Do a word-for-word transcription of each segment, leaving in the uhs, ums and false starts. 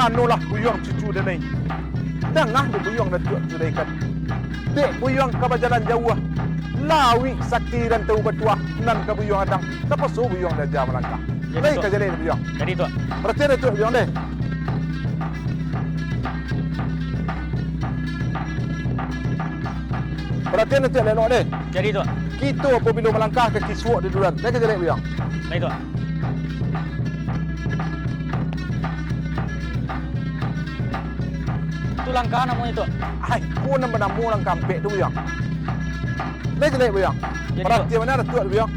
Manolah Buyuang cucu den ai. Dangah dek Buyuang Datuak Zulaikan. Dek Buyuang ka bajalan jauah. Lawik sakti rantau batuah nan ka Buyuang adang. Tapaso Buyuang diaja malangkah. Jadi, Lai Tuak. Ka jaleh dek Buyuang. Jadi, Tuak. Paratian Datuak Buyuang deh. Paratian Datuak elok deh. Jadi, Tuak. Kito apabilo malangkah kaki suok di duluan. Lai ka jaleh dek Buyuang. Lai, Tuak. Tu langkah namonyo, Tuak. Ai, ko nan banamo langkah ampek tu, Buyuang. Lai jaleh, Buyuang. Jadi, Tuak. Paratian bana Datuak, Buyuang.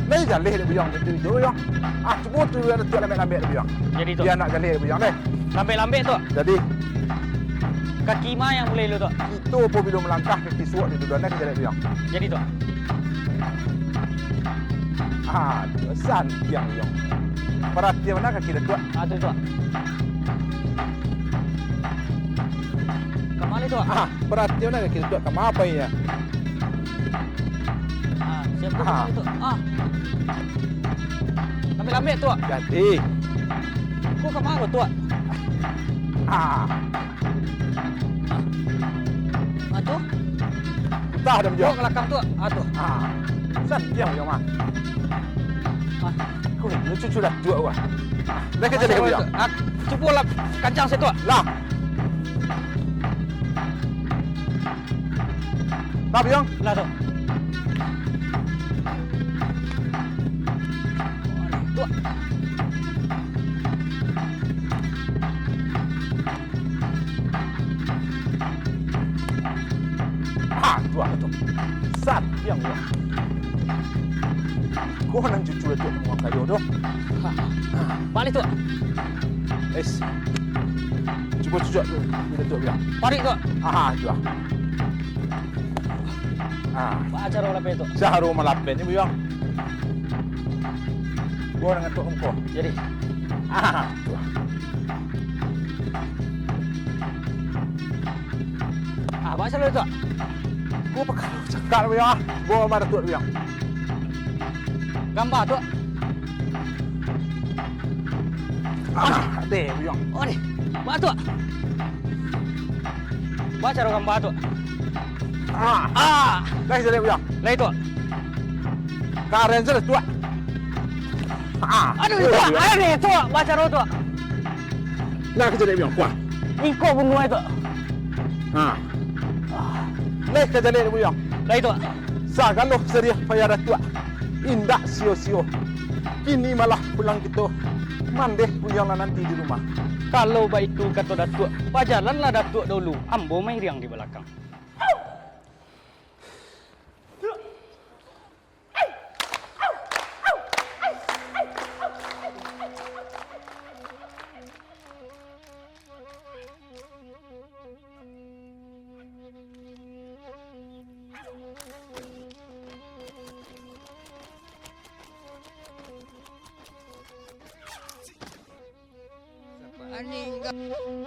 Lai jaleh dek Buyuang, itu, itu, Buyuang. Ah, cubo tu Datuak lambek-lambek dek Buyuang. Jadi, Tuak. Bia nak jaleh dek Buyuang deh. Lambek-lambek, Tuak. Jadi. Kaki ma nan mulai dulu, Tuak? Kito apabilo malangkah kaki suok di duluan, lai ka jaleh dek Buyuang. Jadi, Tuak. Ah, tu santiang, Buyuang. Paratian bana kaki Datuak. Ah, tu, Tuak. Ka ma lai, Tuak? Ah, paratian bana kaki Datuak, ka ma painyo. Ah, siap, Tuak, Ah. Tuak. Ah. Lambek-lambek, Tuak. Jadi. Ko ka ma ko, Tuak? Ah. Ah, tu. Utah dah, Buyuang. Bawa ka lakang tu. Ah, tu. Ah. San, diam, Buyuang, mah. Ah. Ko, lu cucu Datuak, wah. Ah, dah ka jaleh, Buyuang. Ah, cubo lah, kancang situ. Lah. Lah, Buyuang. Lah, tu. Tu. Ha, tu lah tu. Santiang, Buyuang. Ko nan cucu Datuak Muang Kayo tu. Ha. Ha. Baliak tu. Es. Cubo cucuk tu, Datuak, Buyuang. Parik tu. Ha, ha, tu lah. Ha. Baa caro malapeh tu? Caro malapeh ni, Buyuang. Buyuang nan ngatuak muko. Jadi. Ha, tu lah. Ah, baa caro tu? Ko pakaro cakak, Buyuang. Baa ma Datuak, Buyuang? Gamba tu. Ah, deh, Buyuang. Oh, deh. Baa tu? Baa caro gamba tu? Ah. Ah. Lai jaleh, Buyuang. Lai tu. Karen sudah tuak. Ah. Aduh, oh, tuak. Buyuang. Aduh, tuak. Baa caro tu? Lai ka jaleh, Buyuang. Kuah. Iko bunuah tu. Ha. Lai ka jaleh, Buyuang. Lai tu. Sagalo sariah payah Datuak. Indak sio-sio. Kini malah pulang kito. Mandeh Buyuang lah nanti di rumah. Kalau baitu kato Datuak, bajalanlah Datuak dahulu, ambo mairiang di balakang.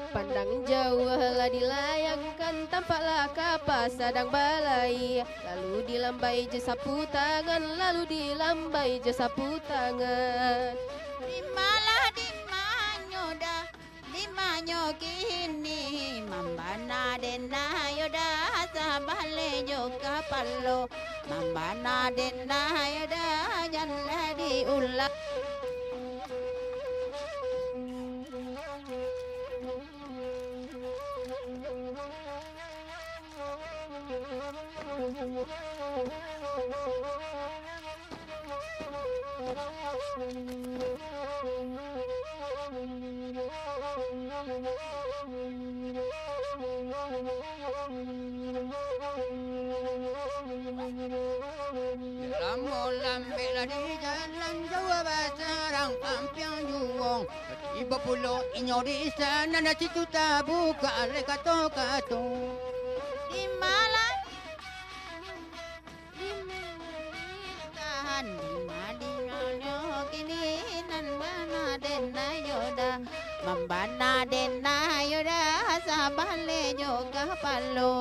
Pandang jauah lah dilayangkan, tampaklah kapa sadang balayia, lalu dilambai jo sapu tangan, lalu dilambai jo sapu tangan. Dimalah dimanyo dah, dimanyo kini, mambana den ayo dah, sabaleh jo kapalo, mambana den ayo dah, jan lah diulang. Lamo lambek lah di jalan jauah, basarang ampiang juo. Tibo pulo inyo di sinan, situ tabukak lai kato-kato. Di malam, di malam tahan, di Madinah kini nan mambana den ayo dah, mambana den ayo dah. Sabaleh jo kapalo.